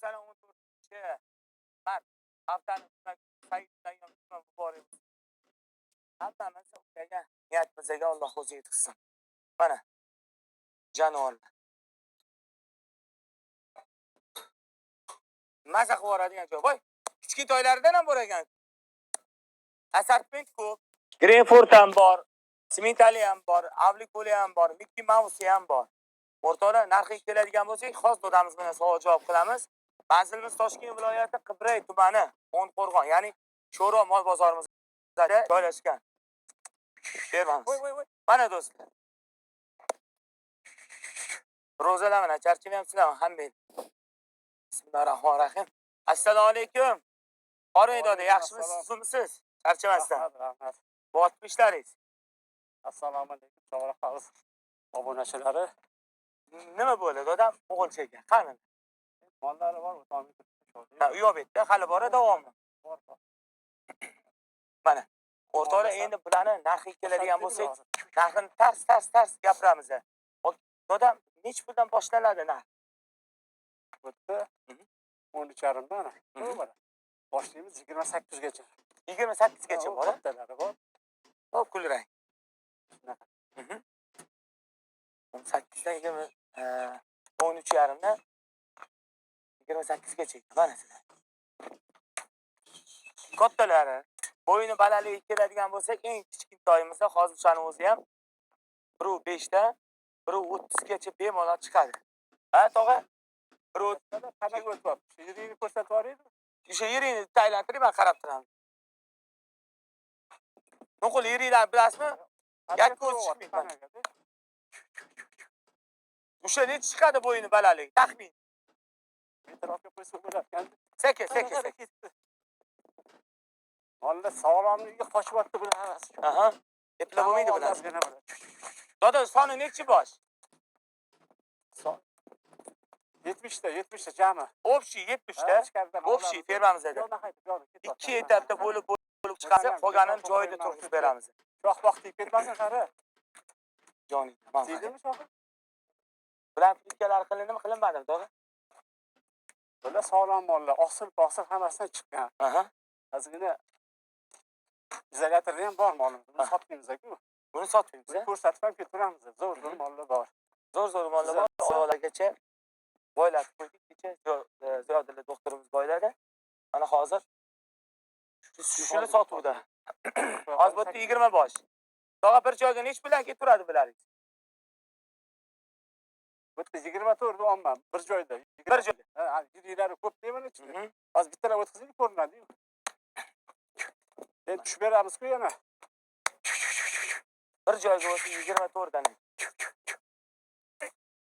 Sana 14 mart, haftani juma muborak bo'lsin. Hammamiz o'ylagan niyatimizga Alloh o'zi yetkazsin. Mana jonivorlar. Maza qilib yuboradigan joy. Voy, kichkintoylaridan ham bor ekan. Assortiment ko'p. Greyfurt ham bor, Simentali ham bor, Avlikoli ham bor, Mickey Mouse ham bor. O'rtoqlar, narxiga keladigan bo'lsak, hozir dodamiz bilan savol javob qilamiz. Manzilimiz Toshkent viloyati Qibray tumani, O'nqo'rg'on, ya'ni Sho'ro mol bozorimizda joylashgan. Bermamiz. Voy, voy, voy. Mana do'stlar. Ro'zalar mana charchamayapsizlarmi hammang? Bismillahirrohmanirrohim. Assalomu alaykum. Qoring doda, yaxshimisiz, tuzukmisiz? Charchamasdan. Rahmat, rahmat. Bo'lyapti ishlaringiz. Assalomu alaykum, Chog'roq House obunachilari. Nima bo'ldi, dodam? O'g'ilcha ekan. Qani? Mollari bor, o'tolmay turibdi. Ha, u yoq betda hali bor, davomi? Bor, bor. Mana. O'rtoqlar, endi bularni narxiga keladigan bo'lsak, narxini tars tars tars gapiramiz. Dodam, nechi puldan boshlanadi narx? Bu yerda 13,5 dan ana. Mana. Boshlaymiz 28 gacha. 28 gacha bor. Kattalari bor. Hop, kulrang. Shunaqa. 18 dan 20, 13,5 dan 28 gacha mana sizlar. Kattalari, bo'yni balandligiga keladigan bo'lsak, eng kichkintoyimizda hozir o'shani o'zi ham 1,5 dan 1,30 gacha bemalol chiqadi. Ha, tog'a? 1,30. Qanaqa o'tyapti? Yiringni ko'rsatib yuboraymi? O'sha yeringni bitta aylantiring, man qarab turaman. Nuqul yeringlarni bilasizmi? Yakka o'zi chiqmaydi. O'sha necha chiqadi bo'yini balandligi? Taxmin. Metr olib qo'ysa bo'larkan. Sekin, sekin, sekin. Mollar sog'lomligiga qochyapti bular hammasi. Aha. Eplab bo'lmaydi bular. Ozgina bular. Doda, soni nechi bosh? 70 ta, 70 ta jami. Общий 70 ta. Ichkaridan Общий olamiz. fermamizda. Bu yoqdan haydi, bu yoqdan ketyapti. Ikki etapda bo'lib bo'lib chiqadi, qolganini joyida turg'izib beramiz. Shox boq tegib ketmasin, qara. Joning, tamom. Tegdimi shoxi? Bular plitkalar qilindimi, qilinmadimi, to'g'ri? Bular sog'lom mollar, oqsil poqsil hammasidan chiqqan. Ozgina izolyatorda ham bor molimiz. Buni sotmaymiz-ku. Buni sotmaymiz, Buni a? ko'rsatib ham ketaveramiz. Zo'r zo'r mollar bor. Zo'r zo'r mollar bor. Oyoqlargacha boylatib qo'ydik. Kecha Ziyodulla doktorimiz boyladi. Mana hozir shuni sotuvda. Hozir bu yerda 20 bosh. Tog'a, bir joyga nechi bilan ketaveradi bular? Bu yerda 24 deyapman bir joyda. Bir joyda. Ha, yiriklari ko'p deyman ichida. Hozir bittalar o'tkazaylik, ko'rinadi. Endi tushib beramiz-ku yana. Bir joyga bo'lsa 24 dan.